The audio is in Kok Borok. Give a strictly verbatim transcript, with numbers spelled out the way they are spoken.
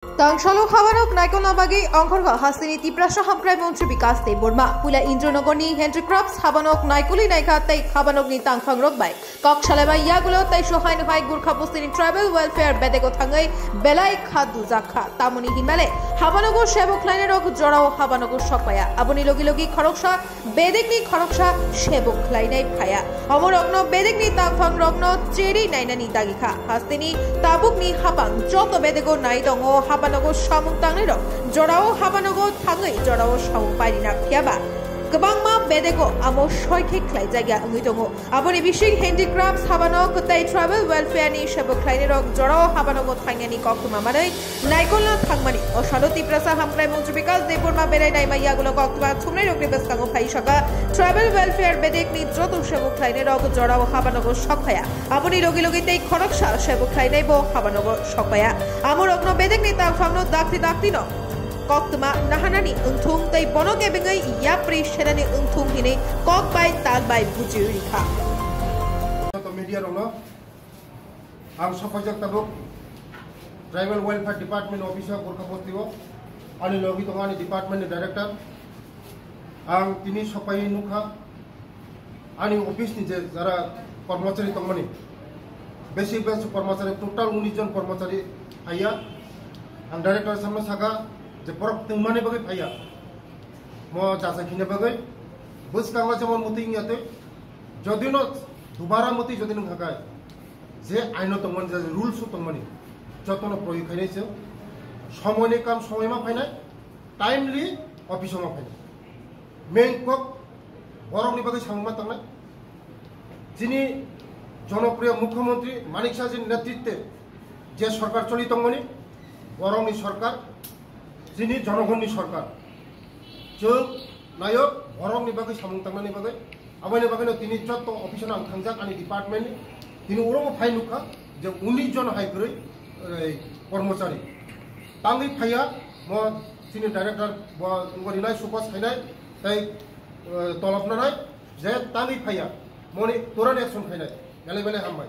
Tangsalu habanok naikolna bagwi ongkhorkha hasteni Tiprasa hamkrai montri Bikas Debbarma. Puila Indranogorni handicrafts habanok naikolwi naikha tei habanokni tangphangrok bai kok salaima yagulo tei sohai nohai Gurkha bostini tribal welfare bedego thangwi belai kha dujakha. Tamoni hinmale habanogo sebo khlainairok jorao habanogo sokpaya. Aboni logi logi khoroksa bedekni khoroksa sebo khlainai phaya. Omorokno bedekni tangphangrokno cheri nainani dagikha. Hasteni tabukni hapang joto bedego nai tongo habanogo samung tangnairok jorao habanogo thangwi jorao samung pairina phiyaba kwbangma bedego amo soikhe khlaijakya wngwi tongo. Aboni bising handicrafts habanok tei tribal welfare ni sebo khlainairok jorao habanogo thangnani koktwma manwi naikolna thangmani. O salo Tiprasa hamkrai montri Bikas Debbarma berai naima yagulo koktwma thumnairokni bwskango phai saka tribal welfare bedekni joto sebo khlainairok jorao habanogo sokphaya. Aboni logi logi tei khoroksa sebo khlainaibo habanogo sokphaya. Amorokno bedekni tangphangno dakti daktino koktwma nahanani wngthung tei bono kebengwi yapri senani wngthung hinwi kok bai tal bai bujiwi rikha. Joto media rokno ang sopaijak tabuk Tribal Welfare Department office o Gurkha bosti o ani logi tongo ani department ni director. Ang tini sopai nukha ani office ni je jara kormochari tongmani, besi besi kormochari, total unis jon kormochari phaiya. Ang director samno saka je borok tongmani bagwi phaiya, mo jacha khina bagwi. Bwskango jemon muti wngya twi, jodi no dubara muti jodi nung hakai, je aino tongmani, je rules o tongmani, jotono proyog khainai chwng. Somoini kam somoima phainai, timely office o ma phainai. Main kok borokni bagwi samungma tongnai. Chini jonopriyo mukhyamantri Manik Sahani netritwe je sorkar choli tongmani, borokni sorkar, chini jonogonni sorkar. Chwng nayok borokni bagwi samung tangnani bagwi. Aboni bagwino tini jotto office-o ang thangjak ani department ni. Tini oro bo phai nukha je unis jon hai kwrwi, ei, kormochari. Tangwi phaiya mo chini director bo wngwi rinai supas khainai tei, eh, tolop nanai je tangwi phaiya moni turan action khainai. Belai belai hambai.